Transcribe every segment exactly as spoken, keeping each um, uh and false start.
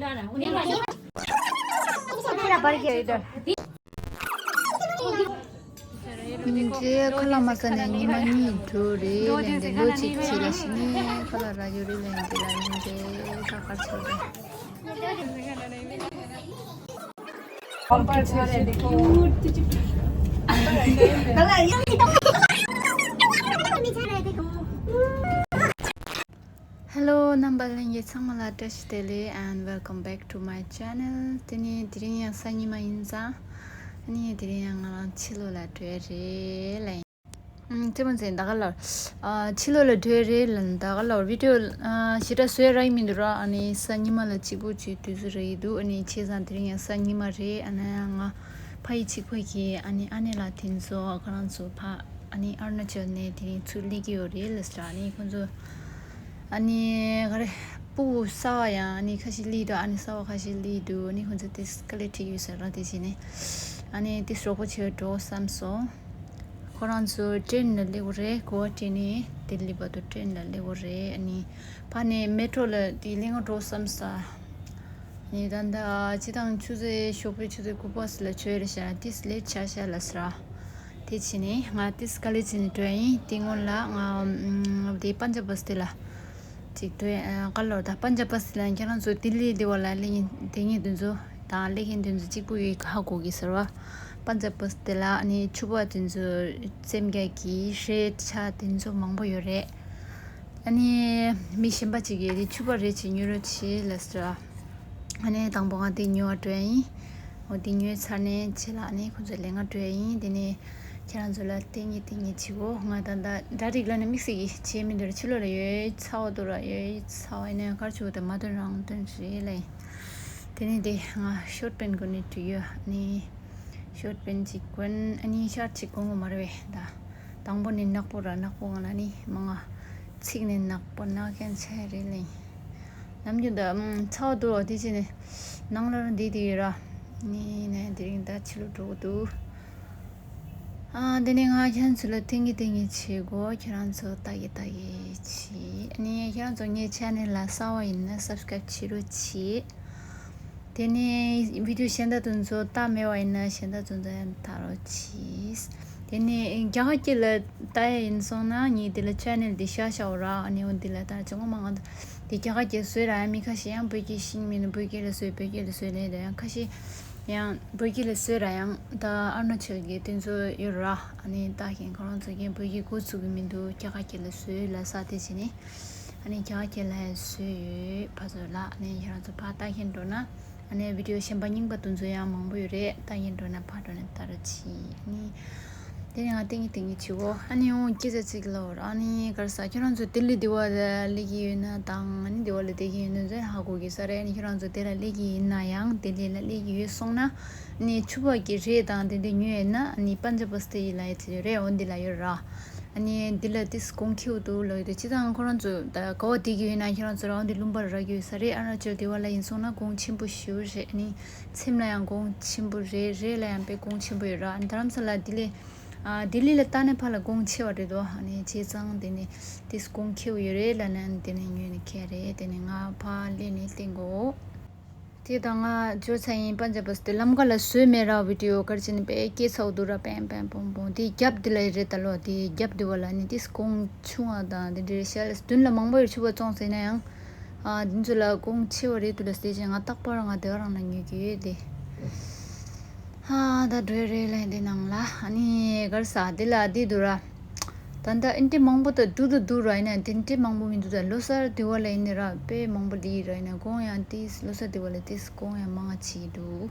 འདི་ཁ་ལག་མ་ཟ་ནས་ཉི་མ་གཉིས་འགྲོ་རེད། ལན་དེ་ལོ་གཅིག་བྱས་ལ་ཤི་ནས་ཁ་ལག་རག་ཡོད་རེད། ལན་དེ་ལ་ཉིན་དེ་ཁ་ཁར་ཆགས་རེད། Hello རྣམ་པ་ལྷན་རྒྱས་ཚང་མ་ལ་བཀྲ་ཤིས་བདེ་ལེགས། And welcome back to my channel. དེ་ནི་དེ་རིང་ཡང་གཟའ་ཉི་མ་ཡིན་ཙང་། ཨ་ནི་དེ་རིང་ཡང་ང་རང་ཕྱི་ལོགས་ལ་འགྲོ་ཡ་རེད་ལ་ཡིན། ཨུམ་ཅི་མ་ཟེར་ད་ག་ལ། ཨ་ཕྱི་ལོགས་ལ་འགྲོ་ཡ་རེད་ལ་ད་ག་ལ་བི་ཌི་ཡོ་ཨ་ཞེ་དྲག་བཟོས་རག་གི་མི་འདུག་ར། ཨ་ནི་གཟའ་ཉི་མ་ལ་གཅིག་པུ་གཅིག་དུས་ཚོད་རག་གི་འདུག་ཨ་ནི་བྱས་ཙང་དེ་རིང་ཡང་གཟའ་ཉི་མ་རེད། ཨ་ནི་ང་ཕ་ཡི་གཅིག་པ་གིས་ཨ་ནི་ཨ་ནེ་ལགས་དེ་ཚོ་ཁོ་རང་ཚོ་ཕ་ཨ་ནི་ཨ་རུ་ན་ཅལ་ནས་དེ་རིང་ཚུར་སླེབས་ཀྱི་ཡོད་རེད་ལབ་ཟེར། ཨ་ནི་ཁོ་ཚོ་ཨ་ནི་ག་རེ་སྤུ་གུ་གསར་པ་ཡང་ཨ་ནི་ཁ་ཤས་སླེབས་འདུག་ཨ་ནི་གསར་པ་ཁ་ཤས་སླེབས་འདུག་ཨ་ནི་ཁོ་ཚོ་དེ་དཀའ་ལས་འཕྲད་ཀྱི་ཡོད་ས་རེད། དེ་བྱས་ནས་ཨ་ནི་དེ་རོགས་པ་བྱེད་འགྲོ་བསམ་སོང་། ཁོ་རང་ཚོ་ཀྲེན་ལ་སླེབས་དགོས་རེད། གོ་བ་ཀྲེན་ནས་ལྡི་ལི་བར་དུ་ཀྲེན་ལ་སླེབས་དགོས་རེད། ཨ་ནི་ཕར་ནས་མེ་ཊྲོ་ལ་དེ་སླེབས་ང་འགྲོ་བསམ་ས། ཨ་ནི་ད་ལྟ་སྤྱི་བཏང་ཆུ་ཚོད་ཞོགས་པའི་ཆུ་ཚོད་དགུ་པ་ཙམ་ལ་བྱོས་རེད་ཤག་དེ་ལེཊ་ཆགས་ཤག་ལབ་ཟེར། དེ་བྱས་ནས་ང་དེ་ག་ལེ་བྱས་ནས་འགྲོ་ཡ་ཡིན། དེ་སྔོན་ལ་ང་དེ་པན་ཇབ་བྷ་སི་དེ་ལ་ཅིག་འགྲོ་ཡ། ག་ལོར་ད་པན་ཇབ་བྷ་སི་དེ་ལ་ཁྱེད་རང་ཚོ་ལྡི་ལི་དེ་བ་ལ་སླེབས་མཁན་དེ་ངེད་དེ་ཚོ་དང་སླེབས་མཁན་དེ་ཚོ་གཅིག་པུ་ཡོད་ཧ་གོ་གི་ཟེར་བ། པན་ཇབ་བྷ་སི་དེ་ལ་ཨ་ནི་ཕྱུ་པ་དེ་ཚོ་འཚེམ་རྒྱག་གི་རས་ཆ་དེ་ཚོ་མང་པོ་ཡོད་རེད། ཨ་ནི་མི་གཞན་པ་ཅིག་གིས་དེ་ཕྱུ་པ་རས་ཅིག་ཉོ་རོགས་བྱེད་ལབ་ཟེར། ཨ་ནི་དང་པོ་ང་དེ་ཉོ་བར་འགྲོ་ཡ་ཡིན། འོ་དེ་ཉོས་ཚར་ནས་རྗེས་ལ་ཨ་ནི་ཁོ་ཚོ་ལེན་ག་འགྲོ་ཡ་ཡིན། དེ་ནས་ཁྱེད་རང་ཚོ་ལ་སྟོན་གྱི་སྟོན་གྱི་བྱེད་གོ་ང་ད་ལྟ་གྲ་སྒྲིག་ལ་ནི་དམིགས་བསལ་གྱི་བྱེད་མི་འདུག་ཕྱི་ལོགས་ལ་ཡོད་ཚ་བ་འདུག་ར། ཡོད་ཚ་བ་ཡིན་ན་གར་ཆུ་བོ་དང་མ་འདོན་རང་འདོན་རེད་ལ་ཡིན། དེ་ནས་དེ་ང་ཤོར་ཊི་པེན་གོན་ནས་འགྲོ་ཡོད། ཨ་ནི་ཤོར་ཊི་པེན་ཅིག་གོན། ཨ་ནི་ཤར་ཊི་ཅིག་གོན་གོ་མ་རེད་པས་ད། དང་པོ་ནི་ནག་པོ་ར། ནག་པོ་ང་ལ་ནི་མང་ང་ཚིག་ནི་ནག་པོ་ནག་མཁན་ཆ་རེད་ལ་ཡིན། ནམ་རྒྱུན་ད་ཚ་བ་འདུག་ར། དེ་བྱས་ནས་ནང་ལ་ར་འདི་དེ་ཡོད་ར། ནི་ནས་དེ་རིང་ད་ཕྱི་ལོགས་འགྲོ་གི་འདུག་ཨ་དེ་ནས་ང་ཁྱེད་རང་ཚོ་ལ་སྟོན་གྱི་སྟོན་གྱི་བྱེད་གོ་ཁྱེད་རང་ཚོ་ལྟ་གི་ལྟ་གི་བྱེད། ཨ་ནི་ཁྱེད་རང་ཚོ་ངའི་ཆེ་ནལ་ལ་གསར་པ་ཡིན་ན་སབ་སི་ཀ་རབ་བྱེད་རོགས་བྱེད། དེ་ནས་བི་ཌི་ཡོ་གཞན་དག་དེ་ཚོ་ལྟ་མེད་པ་ཡིན་ན་གཞན་དག་དེ་ཚོ་ཡང་ལྟ་རོགས་གྱིས། དེ་ནས་རྒྱ་གར་སྐད་ལ་ལྟ་ཡ་ཡིན་སོང་ན་ངས་དེ་ལ་ཆེ་ནལ་འདི་བཞག་བཞག་པ་ར། ཨ་ནི་འོ་འདི་ལ་ལྟ་ཅི་ངོ་མ་ང་དེ་རྒྱ་གར་སྐད་བཟོས་ར་ཡང་མི་ཁ་ཤས་ཡང་བོད་སྐད་ཤེས་མིན་ན་བོད་སྐད་ལ་བཟོས། བོད་སྐད་ལ་བཟོས་ལས་དང་ཡང་ཁ་ཤས་ཡང་བོད་སྐད་ལ་བཟོས་ར་ཡང་ད་ཨ་རུ་ན་ཅལ་གྱི་དེ་ཚོ་ཡོད་ར། ཨ་ནི་ལྟ་མཁན་ཁོ་རང་ཚོ་གིས་བོད་སྐད་འགོ་ཚུགས་ཀྱི་མི་འདུག་རྒྱ་གར་སྐད་ལ་བཟོས་ལབ་ས་དེ་བྱས་ནས། ཨ་ནི་རྒྱ་གར་སྐད་ལ་བཟོས་ཡོད་ཕ་ཚོ་ལ། ཨ་ནི་ཁྱེད་རང་ཚོ་ཕར་ལྟ་མཁན་འགྲོ་ན། ཨ་ནི་བི་ཌི་ཡོ་གཞན་པ་རྙིང་པ་དེ་ཚོ་ཡང་མང་པོ་ཡོད་རེད། ལྟ་མཁན་འགྲོ་ན་ཕར་འགྲོ་ནས་ལྟ་རོགས་གྱིས། ཨ་ནི་དེ་ནས་ང་སྟོན་གྱི་སྟོན་གྱི་བྱེད་གོ་ཨ་ནི་འོང་སྐད་ཆ་གཅིག་ལབ་ར། ཨ་ནི་ག་རེ་ཟ་ཁྱེད་རང་ཚོ་ལྡི་ལི་དེ་བ་ལ་སླེབས་ཀྱི་ཡོད་ན་དང་ཨ་ནི་དེ་བ་ལ་བསྡད་ཀྱི་ཡོད་ན་ཚོ་ཧ་གོ་གི་ས་རེད། ཨ་ནི་ཁྱེད་རང་ཚོ་དེ་ལ་སླེབས་ཀྱི་ཡིན་ན་ཡང་ལྡི་ལི་ལ་སླེབས་ཀྱི་ཡོད་སོང་ན་ཨ་ནི་ཕྱུ་པ་གི་རས་དང་དེ་འདྲ་ཉོས་ཡོད་ན་ཨ་ནི་པན་ཇབ་བྷ་སི་དེ་ཡི་ལ་ཡོད་ཚེ་ཡོད་རེད། འོ་འདི་ལ་ཡོད་ར། ཨ་ནི་འདི་ལ་ཏིས་གོང་ཁེ་པོ་འདུག་ལབ་ཡོད་དེ། སྤྱིར་བཏང་ཁོ་རང་ཚོ་ད་ག་བ་བསྡད་ཀྱི་ཡོད་ན་ཁྱེད་རང་ཚོ་རང་འདི་ལུང་པར་རག་གི་ཡོད་ས་རེད། ཨ་རུ་ན་ཅལ་དེ་བ་ལ་ཡིན་སོང་ན་གོང་ཆེན་པོ་ཞེ་པོ་རེད། ཨ་ནི་ཚེམ་ལ་ཡང་གོང་ཆེན་པོ་རེད། རས་ལ་ཡང་དཔེ་གོང་ཆེན་པོ་ཡོད་ར། ཨ་ནི་རྡ་རམ་ས་ལ་ལྡི་ལི་ཨ་ལྡི་ལི་ལ་ལྟ་ནས་ཕར་ལ་གོང་ཆེ་བ་རེད་དོ། ཨ་ནི་བྱས་ཙང་དེ་ནི་ཏིས་གོང་ཁེ་པོ་ཡོད་རེད་ལབ་ན་དེ་ནི་ཉོས་ནས་ཁྱེར་རེད། དེ་ནི་ང་ཕར་སླེབས་ནས་བསྟན་གོ་དེ་དང་ང་འབྱོར་ཚར་ཡིན། པན་ཇབ་བྷ་སི་དེ་ལམ་ཁ་ལ་བཟོས་མེད་ར། བི་ཌི་ཡོ་ག་རེ་བྱས་ནས་དཔེ་སྐྱེས་ཚ་བོ་འདུག་ར། པན་པན་པོང་པོང་དེ་རྒྱབ་དེ་ལ་རེད་ད་ལོ། དེ་རྒྱབ་དེ་བ་ལ་ནི་དེ་གོང་ཆུང་བ་དང་དེ་འདྲའི་ཤ་ལ་མདུན་ལ་མང་པོ་ཡོད་ཕྱུ་པ་བཙོང་ཟེར་ན་ཡང་ཨ་དེ་ཚོ་ལ་གོང་ཆེ་བ་རེད་འདུག་ལ་ཟེར་བྱས་ང་རྟག་པར་ང་དེ་བ་རང་ལ་ཉོ་གི་ཡོད་དེ། ཨ་ད་འགྲོ་རེད་ལ་འདི་ནང་ལ་ཨ་ནི་ག་རེ་ཟ་དེ་ལ་དེ་འདུག་ར། ད་ལྟ་ཨིན་ཏི་མང་པོ་དང་འདུག་ཏུ་འདུག་ར། ཡིན་ན་དེ་འདྲའི་མང་པོ་མི་འདུག་ད་ལོ་གསར་དེ་བ་ལ་ཡིན་ནི་ར་དཔེ་མང་པོ་ལི་ར། ཡིན་ན་གོང་ཡང་ཏིས་ལོ་གསར་དེ་བ་ལ་ཏིས་གོང་ཡང་མང་ང་ཆེ་འདུག་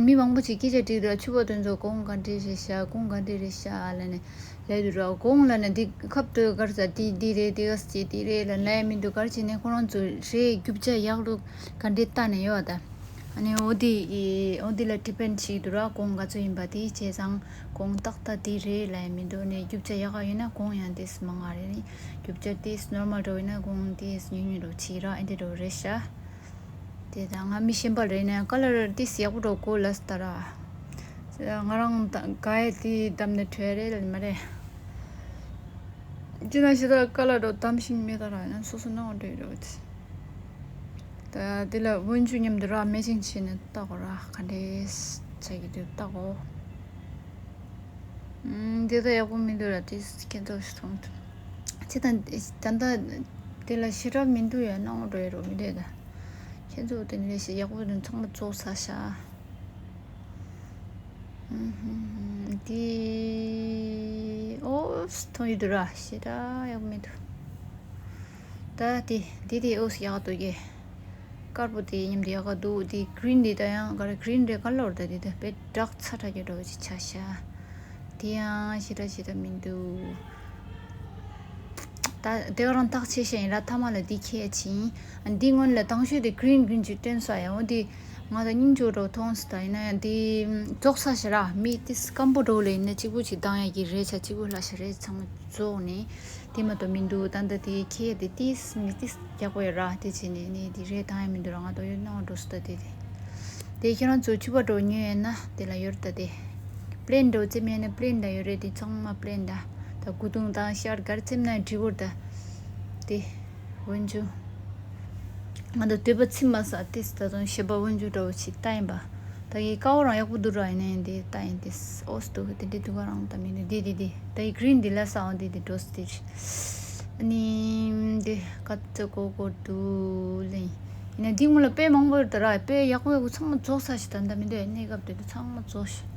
མི་མང་པོ་ཅིག་སྐད་ཆ་དྲིས་འདུག་ར། ཕྱུ་པ་དེ་ཚོ་གོང་ག་འདྲས་རེད་ཤག་གོང་ག་འདྲས་རེད་ཤག་ལབ་ནས་ལབ་འདུག་ར། གོང་ལབ་ནས་འདི་ཁབ་ཏུ་ག་རེ་ཟ་དེ་འདི་རེད། དེ་ག་ཟེ་དེ་རེད་ལབ་ལབ་མི་འདུག་ག་རེ་བྱས་ནས་ཁོ་རང་ཚོ་རེད་རྒྱུ་ཆ་ཡག་ལུགས་ག་འདྲས་ལྟ་ནས་ཡོད་ད། ཨ་ནི་འོ་དེ་ཨེ་འོ་དེ་ལ་ཌི་པེན་ཌི་བྱེད་ཀྱི་འདུག་ར། གོང་ག་ཚོད་ཡིན་པ་དེ་བྱས་ཙང་གོང་ཏག་ཏག་དེ་རེད་ལབ་ཡ་མི་འདུག་ནས་རྒྱུ་ཆ་ཡག་ག་ཡོད་ན་གོང་ཡང་དེས་མང་ང་རེད། རྒྱུ་ཆ་དེས་ནོར་མལ་འདྲ་བོ་ཡིན་ན་གོང་དེས་ཉུང་ཉུང་འདྲ་བོ་བྱེད་ར། ཨེ་འདྲ་འདྲ་བོ་རེད་ཤག་དེ་དང་ང་མི་གཞན་པ་རེད་ན་ཀ་ལར་དེས་ཡག་པོ་འདྲ་བོ་གོ་ལབ་སྟ་ར། ང་རང་ད་ག་ཡ་དེ་བདམས་ནས་བྲོས་རེད་ལབ་མ་རེད། ཅི་ན་ཞེ་དྲག་ཀ་ལར་འདྲ་བོ་བདམས་ཤིང་མེད་ད་ར། ཡང་སོ་སོ་སྣང་བ་འདྲ་བོ་རེད་བ་དེ། ད་འདི་ལ་འོན་ཆུ་མཉམ་དུ་ར་མེ་ཆིང་བྱས་ནས་བཏགས་གོ་ར། ག་འདྲས་བྱ་གི་འདུག་བཏགས་གོ། ཨུམ། འདི་ད་ཡག་པོ་མི་འདུག་ར། དེ་ཁྱེད་ཚོ་ཞིག་མཐོང་ཐུབ། ཅི་ད་ད་ད་འདི་ལ་ཞེ་དྲག་མི་འདུག་ཡ། སྣང་བ་འགྲོ་ཡ་རོ་མི་འདུག་ད། ཁྱེད་ཚོ་དེ་འདྲས་ཞིག་ཡག་པོ་འདུག་ཚང་མ་རྫོགས་ཚར་ཤག་འདི་ཨོ་སི་མཐོང་ཡོད་འདུག་ར། ཞེ་དྲག་ཡག་མི་འདུག་ད་དེ་འདི་དེ་ཨོ་སི་ཡག་འདུག་གི། དཀར་པོ་དེ་མཉམ་དུ་ཡག་ག་འདུག་དེ་གི་རིན་དེ་ད་ཡང་ག་རེ་གི་རིན་རེད་ག་ལོར་ད་དེ་ད་དཔེ་བྲག་ཚ་དྲག་གི་འདྲ་བོ་ཅིག་ཆགས་ཤག་དེ་ཡང་ཞེ་དྲག་ཞེ་དྲག་མི་འདུག་ད་དེ་ག་རང་ཐག་ཆད་ཤག་ཡིན་ར། ཐ་མ་ལ་འདི་ཁྱེད་ཕྱིན། འདི་སྔོན་ལ་དང་ཤོས་དེ་གི་རིན་གི་རིན་ཅིག་སྟོན་ས་ཡ། འོ་དེ་ང་ད་སྙིང་རྗེ་པོ་འདྲ་བོ་མཐོང་སོང་། ད་ཡིན་ན་ཡང་དེ་རྫོགས་ས་ཤག་ར། མི་དེ་སྐམ་པོ་འདྲ་བོ་ལ་ཡིན་ན་གཅིག་པུ་ཅིག་འདང་ཡ་གི་རེད་ཤག་གཅིག་པུ་ལ་ཤག་རེད། ཚང་མ་རྫོགས་ནས་དེ་མ་གཏོགས་མི་འདུག་ད་ད་དེ་ཁྱེད་དེ་ཏིས་མི་ཏིས་རྒྱག་གོ་ཡ་ར། དེ་བྱས་ནས་ནི་དེ་རེད་འདང་ཡ་མི་འདུག་ར། ང་ད་ཡོད་སྣང་བ་འགྲོ་སོང་ད་དེ་དེ། དེ་ཁྱེད་རང་ཚོ་ཕྱུ་པ་འདྲ་བོ་ཉོས་ཡོད་ན་དེ་ལ་ཡོད་རེད་ད་དེ། པི་ལེན་འདྲ་བོ་རྩེ་མེད་ན་པི་ལེན་ལ་ཡོད་རེད། དེ་ཚང་མ་པི་ལེན་ད། ད་དགུ་དུང་དང་ཤར་གར་ཚིམ་ན་འབྲི་བོར་ད། དེ་འོན་ཆུ། ང་ད་འདོད་པ་ཚིམ་མ་ས་ཏིས་ད་དུང་ཞེ་པོ་འོན་ཆུ་འདྲ་བོ་ཅིག་ལྟ་ཡིན་པ། ད་གི་ཀ་བོ་རང་ཡག་པོ་འདུག་ར། ཡིན་ན་ཡིན་དེ་ལྟ་ཡིན་དེ། ཨོ་སི་འདུག་དེ་འདྲའི་འདུག་ག་རང་ད་མི་འདུག་དེ་དེ་དེ་ད་གི་གི་རིན་དེ་ལ་ས་འོང་དེ་དེ་འགྲོ་སི་དེ། ཨ་ནི་འདི་ཀ་ཙི་ཀོ་ཀོ་དུ་ལེན། ཡིན་ན་འདི་སྔོན་ལ་དཔེ་མང་པོ་ཡོད་ད་ར། དཔེ་ཡག་པོ་ཡག་པོ་ཚང་མ་རྫོགས་ས་ཞིག་ད་ལྟ་མི་འདུག་གནས་སྐབས་དེ་དུ་ཚང་མ་རྫོགས་ཤག་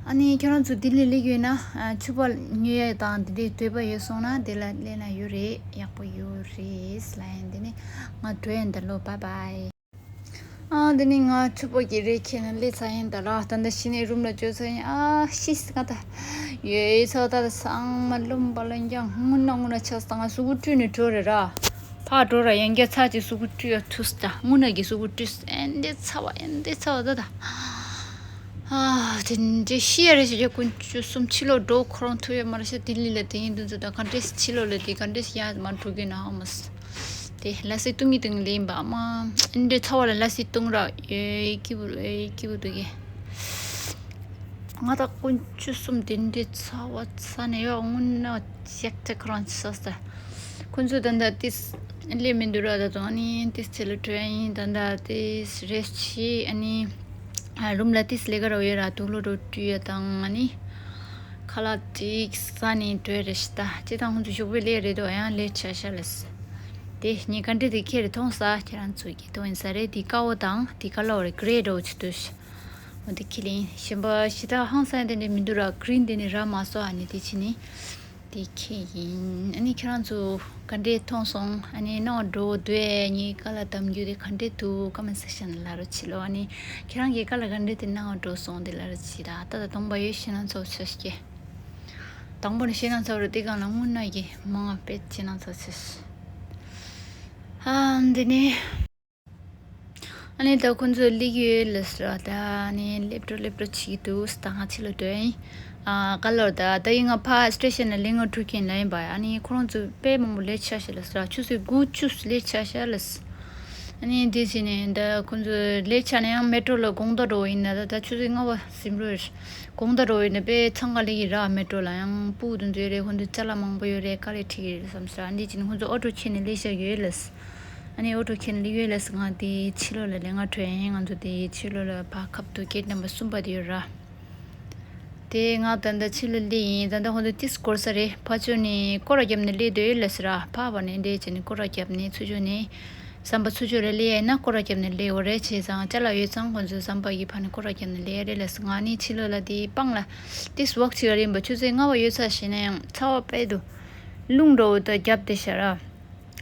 ཨ་ནི་ཁྱོད་རང་ཚོ་ལྡི་ལི་སླེབས་ཡོད་ན་ཕྱུ་པ་ཉོ་ཡ་དང་དེ་འདྲའི་འདོད་པ་ཡོད་སོང་ན་དེ་ལ་སླེབས་ན་ཡོད་རེད། ཡག་པོ་ཡོད་རེད་ལ། ཡིན་དེ་ནི་ང་འགྲོ་ཡིན་ད་ལོ། བཱའི་བཱའི། ཨ་འདི་ནི་ང་ཕྱུ་པ་གི་རས་ཁྱེར་ནས་སླེབས་ཚར་ཡིན་ད་ལ། ད་ལྟ་གཞི་ནས་རུམ་ལ་འབྱོར་ཚར་ཡིན། ཨ་ཤི་ང་ད་ཡོད་ཚོ་ད་ཚང་མ་རློན་པ་ལ་འགྱངས་སྔུན་ན་སྔུན་ན་ཆགས་སོང་། ང་གཟུགས་པོ་བཀྲུས་ནས་འགྲོ་རེད་ར། ཕར་འགྲོ་ར་ཡང་བསྐྱར་ཚར་གཅིག་གཟུགས་པོ་བཀྲུས་ཡ་ཐུག་ད། སྔུན་ན་གི་གཟུགས་པོ་བཀྲུས་ཨེ་འདྲ་ཚ་བ་ཨེ་འདྲ་ཚ་བ་ད་ད། ཨ་དེ་འདྲ་ཤི་ཡ་རེད་ཞེས་ཀྱི་དཀོན་མཆོག་གསུམ། ཕྱི་ལོགས་འགྲོ་ཁོ་རང་ཐུབ་ཡོད་མ་རེད་ཤག་ལྡི་ལི་ལ་དེ་ཡིན་དུས་ཚོད་ད་ག་འདྲས་ཕྱི་ལོགས་ལ་དེ་ག་འདྲས་ཡ་མ་འགྲོ་གི་ན་ཧ་མ་སི། དེ་ལ་སི་བཏུང་གི་བཏུང་གི་ལེན་པ་མ་ཨེ་འདྲ་ཚ་བ་ལ་ལ་སི་བཏུང་ར་ཡོད་ཀྱི་བུ་ཡོད་ཀྱི་བུ་འདུག་གི། ང་ད་དཀོན་མཆོག་གསུམ་དེ་འདྲའི་ཚ་བ་ཚ་ནས་ཡོད་སྔོན་ན་ཅེག་ཅེག་ཁོ་རང་ཆགས་ས། ཁོ་ཚོ་ད་ལྟ་ཏིས་སླེབས་མི་འདུག་ར། ད་དུང་ཨ་ནི་ཏིས་ཚེ་ལ་བྲོས་ཡིན། ད་ལྟ་ཏིས་རེས་ཆི་ཨ་ནི་རུམ་ལ་ཏིས་ལས་ཀ་ར་ཡོད་ར། དུག་ལོག་འགྲོ་བཀྲུས་ཡ་དང་ཨ་ནི་ཁ་ལག་ཅིག་ཟ་ནས་བྲོས་རེ་ཤི་ད། ཅི་དང་ཁོ་ཚོ་ཞོགས་པའི་ལས་རེད་དོ། ཡང་ལས་ཆ་ཤ་ལ་སི། དེ་ཉི་ག་འདྲེ་དེ་ཁྱེར་མཐོང་ས་ཁྱེད་རང་ཚོ་གི་མཐོང་ཡིན་ས་རེད། དེ་ཀ་བོ་དང་དེ་ཀ་ལོ་རེ་གྲེ་འགྲོ་ཆུ་དུས། འོ་དེ་ཁྱི་ལིན་ཞིམ་པ་ཞི་ད་ཧང་སང་དེ་འདྲ་མི་འདུག་ར། གི་རིན་དེ་ནི་ར་མ་སོ་ཨ་ནི་དེ་ཕྱི་ནི་དེ་ཁྱི་ཡིན། ཨ་ནི་ཁྱེད་རང་ཚོ་ག་འདྲས་མཐོང་སོང་། ཨ་ནི་ནང་འགྲོ་འདོད་ངའི་ཀ་ལ་གཏམ་རྒྱུད་དེ་ག་འདྲས་འདུག་ཀ་མེན་སེག་ཤན་ལ་རོ་ཆི་ལོ། ཨ་ནི་ཁྱེད་རང་གི་ཀ་ལ་ག་འདྲས་དེ་ནང་འགྲོ་སོང་དེ་ལ་རོ་ཆི་ད། ད་ད་དང་པ་ཡོད་ཤི་ན་ཚོ་ཆོ་ཤི་ཀེ། དང་པོ་ནི་ཤི་ན་ཚོ་རོ་དེ་གང་ལ་དངོས་གནས་ཀྱི་མང་ང་པེད་ཤི་ན་ཚོ་ཆོ་ཤི། ཨ་འདི་ནི། ཨ་ནི་ད་ཁོ་ཚོ་སླེབས་ཡོད་ལབ་ཟེར་བ། ད་ཨ་ནི་སླེབས་འགྲོ་སླེབས་འགྲོ་བྱེད་ཀྱི་འདུག་ད་ང་ཕྱི་ལ་སྡོད་ཡིན། ཨ་ག་ལོར་ད་ད་ཡིན་ང་ཕ་སི་ཊེ་ཤན་ལ་སླེབས་ང་འགྲོ་གིན་ལ་ཡིན་པ། ཨ་ནི་ཁོ་རང་ཚོ་དཔེ་མང་པོ་ལེ་ཆ་ཤ་ལབ་ཟེར་བ། ཆུ་ཚོད་དགུ་བཅུ་ལེ་ཆ་ཤ་ལབ་ཟེར། ཨ་ནི་འདི་བྱས་ནས་ད་ཁོ་ཚོ་ལེ་ཆ་ནས་ཡང་མེ་ཊོ་ལ་དགོང་དག་འགྲོ་ཡིན་ན་ད་ད་ཆུ་ཚོད་ལྔ་པ་ཟིན་འགྲོ་ཡོད། དགོང་དག་འགྲོ་ཡིན་ན་དཔེ་འཚང་ཁ་ལེགས་ཀྱི་ར། མེ་ཊོ་ལ་ཡང་སྤུ་གུ་དེ་ཚོ་ཡོད་རེད། ཁོ་ཚོ་ཅ་ལག་མང་པོ་ཡོད་རེད། དཀའ་ལས་འཕྲད་ཀྱི་རེད་བསམ་ཟེར། ཨ་འདི་བྱས་ནས་ཁོ་ཚོ་ཨོ་ཊོ་ཁྱེར་ནས་སླེབས་བཞག་ཡོད་ལབ་ཟེར། ཨ་ནི་ཨོ་ཊོ་ཁྱེར་ནས་སླེབས་ཡོད་ལབ་ཟེར། ང་དེ་ཕྱི་ལོགས་ལ་ལས་ང་འགྲོ་ཡིན། ང་ཚོ་དེ་ཕྱི་ལོགས་ལ་ཕར་ཁབ་ཏུ་གེ་ཊི་ནམ་བར་གསུམ་པ་དེ་ཡོད་ར། དེ་ང་ད་ལྟ་ཕྱི་ལ་སླེབས་ཡིན། ད་ལྟ་ཁོ་ཚོ་ཏིས་འགོར་ས་རེད། ཕར་ཕྱོགས་ནས་སྐོར་ར་བརྒྱབ་ནས་སླེབས་སྡོད་ཡོད་ལབ་ཟེར་ར། ཕར་བར་ནས་འདྲེ་བྱས་ནས་སྐོར་ར་བརྒྱབ་ནས་ཚུར་ཕྱོགས་ནས་ཟམ་པ་ཚུར་ཕྱོགས་ལ་སླེབས་ཡ་ཡིན་ན་སྐོར་ར་བརྒྱབ་ནས་སླེབས་འོ་རེད། བྱས་ཙང་ཅ་ལག་ཡོད་ཙང་ཁོ་ཚོ་ཟམ་པ་གི་ཕར་ནས་སྐོར་ར་བརྒྱབ་ནས་སླེབས་ཡ་རེད་ལབ་ཟེར། ང་ནི་ཕྱི་ལོགས་ལ་དེ་སྤང་ལ་ཏིས་ཝོག་བྱེད་ཡ་རེད་པ། ཆུ་ཚོད་ལྔ་པ་ཡོད་ཚར་ཞེ་ན་ཡང་ཚ་བ་དཔེ་འདུག་རླུང་འགྲོ་འོ་ད་བརྒྱབ་བསྡད་ཤག་ར།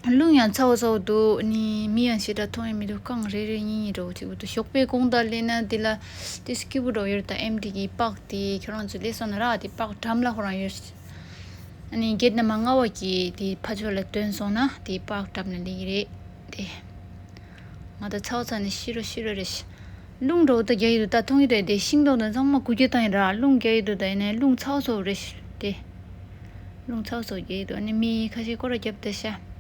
རླུང་ཡང་ཚ་བོ་ཚ་བོ་འདུག་ནི་མི་ཡང་ཞེ་དྲག་མཐོང་ཡ་མི་འདུག་རྐང་རེ་རེ་གཉིས་གཉིས་འདྲ་བོ་ཅིག་འདུག་ཞོགས་པའི་དགོང་དག་སླེབས་ན་འདི་ལ་དེ་སྐྱིད་པོ་འདྲ་བོ་ཡོད་རེད། ད་ཨེམ་ཌི་གི་པཱརྐ་དེ་ཁྱོད་རང་ཚོ་སླེབས་སོང་ན་ར། དེ་པཱརྐ་འགྲམ་ལ་ཁོ་རང་ཡོད། ཨ་ནི་གེ་ཊི་ནམ་བར་ལྔ་པ་གི་དེ་ཕར་ཕྱོགས་ལ་ཐོན་སོང་ན་དེ་པཱརྐ་འགྲམ་ལ་སླེབས་ཀྱི་རེད་དེ། ང་ད་ཚ་བ་ཚ་ནས་ཤི་རོ་ཤི་རོ་རེད་ཤག་རླུང་འགྲོ་འོ་ད་རྒྱག་གི་འདུག་ད་མཐོང་གི་འདུག་དེ་ཤིང་སྡོང་དང་ཚང་མ་འགུལ་སྐྱོད་བཏང་ཡིན་ར། རླུང་རྒྱག་གི་འདུག་ད་ཡིན་ནའི་རླུང་ཚ་བོ་ཚ་བོ་རེད་ཤག་དེ། རླུང་ཚ་བོ་ཚ་བོ་རྒྱག་གི་འདུག་ཨ་ནི་མི་ཁ་ཤས་སྐོར་ར་བརྒྱབ་བསྡད་ཤག་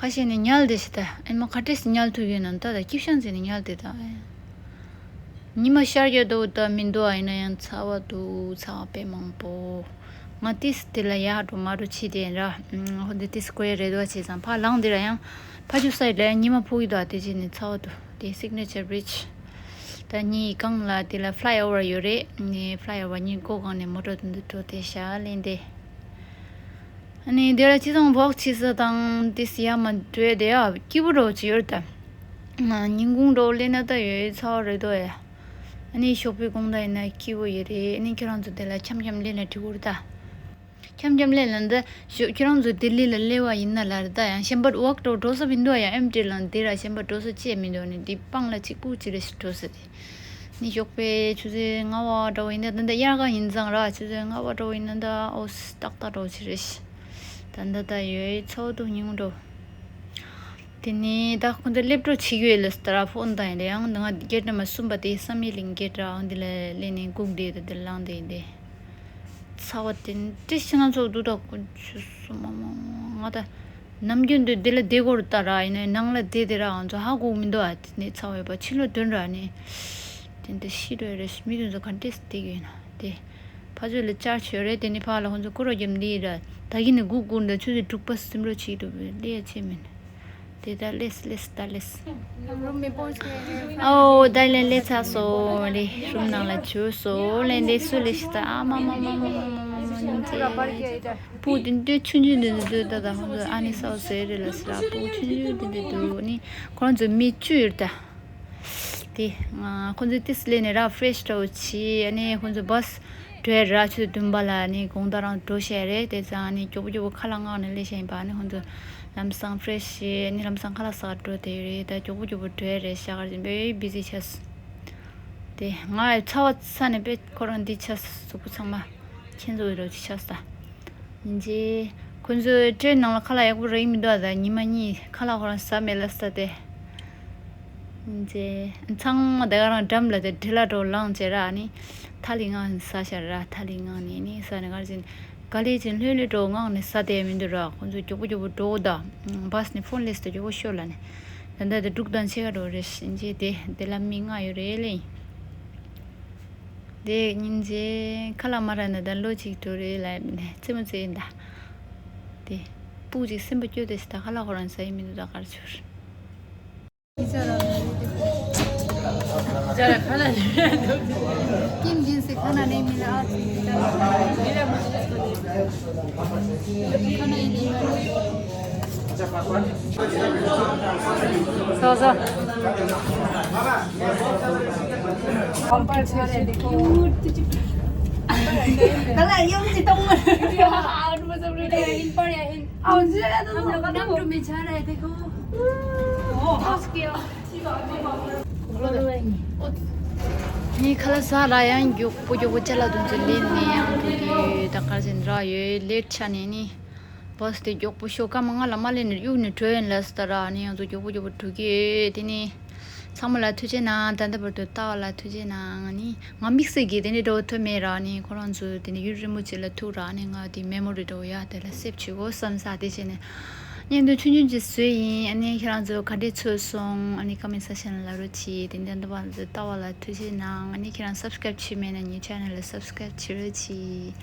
ཁ་ཤས་ནི་ཉལ་བསྡད་ཤག་ད་ཨེ་མ་ག་འདྲས་སེ་ཉལ་ཐུབ་ཡོད་ན། ད་ད་སྐྱིད་ཤང་ཟེར་ནས་ཉལ་བསྡད་ད། ཉི་མ་ཤར་རྒྱག་འདུག་ད་མི་འདུག་ཨ་ཡིན་ན་ཡང་ཚ་བ་འདུག་ཚ་བ་དཔེ་མང་པོ། ང་ཏིས་དེ་ལ་ཡར་འགྲོ་མར་འགྲོ་བྱེད་དེ་ཡིན་ར། ཧོ་འདི་ཏིས་ཀོ་ཡ་རེད་འདུག་བྱས་ཙང་ཕར་ལངས་དེ་ར་ཡང་། ཕ་ཆུ་སའི་ལ་ཉི་མ་ཕོག་གི་འདུག་དེ་རྗེས་ནས་ཚ་བ་འདུག་དེ་Signature Bridge། ད་གཉིས་སྒང་ལ་དེ་ལ་Flyover ཡོད་རེད། ནས་Flyover གཉིས་སྒོ་སྒང་ནས་མོ་ཊ་དེ་འདུག་འགྲོ་དེ་ཞག་ལེན་དེ། ཨ་ནི་དེ་ལ་སྤྱི་བཏང་walk བྱེད་ས་དང་དེ་སི་ཡ་མ་འགྲོ་ཡ་དེ་ཡ་སྐྱིད་པོ་འདྲ་བོ་ཅིག་ཡོད་རེད་ད། ཉིན་གུང་འདྲ་བོ་སླེབས་ན་ད་ཡོད་ཚ་བ་རེད་དོ་ཡ། ཨ་ནི་ཞོགས་པའི་དགོང་དག་ཡིན་ན་སྐྱིད་པོ་ཡོད་རེད། ཨ་ནི་ཁྱེད་རང་ཚོ་དེ་ལ་འཆམ་འཆམ་སླེབས་ན་འགྲིག་གི་རེད་ད། འཆམ་འཆམ་སླེབས་ན་ད་ཞོ་ཁྱེད་རང་ཚོ་ལྡི་ལི་ལ་སླེབས་པ་ཡིན་ན་ལ་རེད་ད། ཡང་གཞན་པ་walk འདྲ་བོ་འགྲོ་ས་མི་འདུག་ཡང་ཨེམ་ཊི་ལ་འདི་ར་གཞན་པ་འགྲོ་ས་ཅི་ཡང་མི་འདུག་ནི་འདི་སྤང་ལ་གཅིག་པུ་གཅིག་རེ་ཞིག་འགྲོ་ས་དེ། ནི་ཞོགས་པའི་ཆུ་ཚོད་ལྔ་པ་འདྲ་བོ་ཡིན་ན་ད་ལྟ་དབྱར་ཁ་ཡིན་ཙང་ར་ཆུ་ཚོད་ལྔ་པ་འདྲ་བོ་ཡིན་ན་ད་ཨོ་སི་ཏག་ཏག་འདྲ་བོ་ཅིག་རེད། ད་ད་ད་ཡོད་ཚོགས་འདུ་ཉུང་འགྲོ། དེ་ནས་ད་ཁོང་ཚོ་སླེབས་འགྲོ་བྱེད་ཀྱི་ཡོད་ལ་སི་ད་ར་ཕོན་དང་ཡིན་ལ་ཡང་ང་གེ་ཊི་ནམ་བར་གསུམ་པ་དེ་བསམ་ཡས་གླིང་གེ་ཊི་ར་འོང་དེ་ལ་སླེབས་ནས་སྒུག་བསྡད་དེ་དེ་ལངས་བསྡད་ཡིན་ཏེ། ཚ་བ་དེ་འདྲ་ཞིག་ང་ཚོ་འདུག་ད་ཁོ་ཆུ་སོ་མ་མ་མ་ང་ད། ནམ་རྒྱུན་དུ་འདི་ལ་བསྡད་དགོས་རེད་ད་ར་ཡིན་ནའི་ནང་ལ་བསྡད་དེ་ར་ང་ཚོ་ཧ་གོ་གི་མི་འདུག་ཨ། དེ་ནས་ཚ་བ་ཡོད་པ་ཕྱི་ལོགས་དོན་ར་ནི། དེ་འདྲ་ཤི་འགྲོ་ཡ་རེད། མི་དེ་ཚོ་ག་འདྲས་སེ་བསྡད་ཀྱི་ཡོད་ན་དེ། ཕ་ཚོད་ལ་ཅར་ཆོད་རེད། དེ་ནི་ཕ་ལ་ཁོ་ཚོ་སྐོར་ར་རྒྱབ་འདི་ར་ད་གིན་ནས་སྒུག་སྒུག་འདྲ་ཆུ་ཚོད་དྲུག་པ་སིམ་རོ་བྱེད་འདུག་ལས་ཡ་ཆེ་མིན། དེ་ད་ལེས་ལེས་ད་ལེས། ཨོ་ད་ལེ་ལེ་ཚ་སོ་ལེ་རུམ་ནང་ལ་བྱོས་སོ་ལེ་ལེ་སུ་ལེ་ཤི་ད་ཨ་མ་མ་མ་མ་མ་མ་མ་མ་མ་མ་མ། པུ་དེ་འདྲའི་ཆུང་ཆུང་དེ་འདྲ་འདུག་ད་ད་ཧོན་ཨ་ནི་སའོ་ཟེར་རེད་ལ་སི་ར་པུ་ཆུང་ཆུང་དེ་འདྲ་འདུག་ནི་ཁོ་རང་ཚོ་མི་བཅུ་ཡོད་ད། དེ་ང་ཁོ་ཚོ་ཏིས་ལེ་ནས་ར་ཕྲེ་ཤི་འདྲ་བོ་བྱས་ཨ་ནི་ཁོ་ཚོ་བྷ་སི་བྲོས་ར་ཆུ་བདུན་པ་ལ་ནི་དགོང་དག་རང་འགྲོ་བཤད་རེད། དེ་ཙང་ནི་མགྱོགས་པོ་མགྱོགས་པོ་ཁ་ལག་མངགས་ནས་སླེབས་བཤད་ཡིན་པ་ནི་ཁོ་ཚོ་ལམ་སང་ཕྲེ་ཤི་ནི་ལམ་སང་ཁ་ལག་ཟ་ག་འགྲོ་དེ་ཡོད་རེད། ད་མགྱོགས་པོ་མགྱོགས་པོ་བྲོས་རེད་ཤག་གར་བཞིན་པའི་བི་ཟི་ཆགས། དེ་ང་ཚ་བ་ཚ་ནས་དཔེ་ཁོ་རང་འདི་ཆ་གཟུགས་པོ་ཚང་མ་ཁྱེད་ཚོ་འོས་རོགས་ཅིག་ཆགས་ས། ཡིན་གྱི། ཁོ་ཚོའི་ཊེན་ནང་ལ་ཁ་ལག་ཡག་པོ་རག་གི་མི་འདུག་ཨ། ད་ཉི་མ་གཉིས་ཁ་ལག་ཁོ་རང་ཟ་མེད་ལ་ས་དེ། ཡིན་གྱི། ཚང་མ་དེ་ག་རང་འགྲམ་ལ་དེ་འདྲེ་ལ་འགྲོ་ལངས་བྱས་ར་ནི། ཐ་ལི་ངང་ནས་ཟ་ཤར་ར་ཐ་ལི་ངང་ནས་ནི་ཟ་ནས་གར་ཅིན། ག་ལེ་ཅིན་ལྷོད་ལྷོད་འགྲོ་ངང་ནས་ཟ་དེ་མི་འདུག་ར། ཁོ་ཚོ་མགྱོགས་པོ་མགྱོགས་པོ་འགྲོ་ད། བྷ་སི་ནས་ཕོན་ལེས་དེ་མགྱོགས་པོ་ཤོར་ལ་ནི། ད་ལྟ་དེ་འབྲུག་དང་ཕྱེད་ཀ་འགྲོ་རེད་ཤིན་ཅེ་དེ་དེ་ལ་མི་ལྔ་ཡོད་རེད་ལེ། དེ་སྙིང་རྗེ་ཁ་ལག་མ་རག་ན་ད་ལོ་གཅིག་འགྲོ་རེད་ལ་མི་ནས་རྩེད་མོ་རྩེ་ཡིན་ད། དེ་སྤུག་ཅིག་སེམས་པ་སྐྱོ་དེ་ཞིག་ད་ཁ་ལག་ཁོ་རང་ཟ་ཡི་མི་འདུག་ད་གར་ཆུར། ཁྱིམ་རྒྱུན་སི་ཁ་ན་ནས་མི་ལ་ཨ་ཙི་ཁ་ན་ཡིན་ནས། སོ་སོ། ད་ལ་ཡོང་ཅི་གཏོང་མ་རེད། ཨ་ནུ་མ་ཟབ་རེད། ཨ་ནུ་མ་ཟབ་རེད། ནི་ཁ་ལག་ཟ་ར་ཡང་མགྱོགས་པོ་མགྱོགས་པོ་ཅ་ལག་དུང་ཚོད་ལེན་ནས་ཡང་འགྲོ་གི་ཡོད། ད་གར་ཟིན་ར་ཡོད་ལེ་ཊི་ཆགས་ནས་ནི། བྷ་སི་དེ་མགྱོགས་པོ་ཤོག་སྐར་མ་ལྔ་ལ་མ་སླེབས་ནས་གཡུག་ནས་འགྲོ་ཡིན་ལ་སི་ད་ར་ནི་ཡང་ཚོ་མགྱོགས་པོ་མགྱོགས་པོ་འགྲོ་གི་ཡོད། དེ་ནི་ཚང་མ་ལ་ཐུགས་རྗེ་གནང་། ད་ལྟ་བར་དུ་ལྟ་བ་ལ་ཐུགས་རྗེ་གནང་། ནི་ང་དམིགས་བསལ་གྱི་དེ་ནི་འགྲོ་ཐུབ་མེད་ར་ནི་ཁོ་རང་ཚོ་དེ་ནི་ཡུལ་རིན་པོ་ཆེ་ལ་ཐུག་ར་ནི་ང་དེ་མེ་མོ་རི་འགྲོ་ཡ་དེ་ལ་སེབ་བྱེད་དགོས་བསམ་ས་དེ་བྱས་ནས། བརྙན་ཐུང་ཆུང་ཆུང་ཅིག་བཟོས་ཡིན། ཨ་ནི་ཁྱེད་རང་ཚོ་ག་འདྲས་ཚོར་སོང་ཨ་ནི་ཀོ་མེན་སེག་ཤན་ལ་ལབ་རོགས་གྱིས། དེ་འདྲ་འདུག་པ་ལྟ་བ་ལ་ཐུགས་རྗེ་གནང་། ཨ་ནི་ཁྱེད་རང་སབ་སི་ཀ་རབ་བྱས་མེད་ན་ངའི་ཆེ་ནལ་ལ་སབ་སི་ཀ་རབ་བྱེད་རོགས་གྱིས།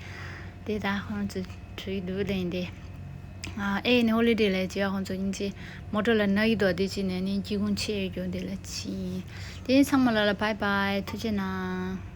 དེ་ད་ཁོང་ཚོ་བྲོས་འདུག་ལན་དེ། ཨ་ཨེ་ནི་ཧོ་ལི་ཌེ་ལ་བྱས་ཁོང་ཚོ་སྙིང་རྗེ། མོ་ཊ་ལ་ན་གི་འདུག་དེ་ཅི་ནས་ནི་སྐྱིད་ཁུངས་ཆེ་ཡོད་རྒྱུ་དེ་ལ་ཕྱིན། དེ་ཚང་མ་ལ་ལ་བྷའི་བྷའི། ཐུགས་རྗེ་གནང་།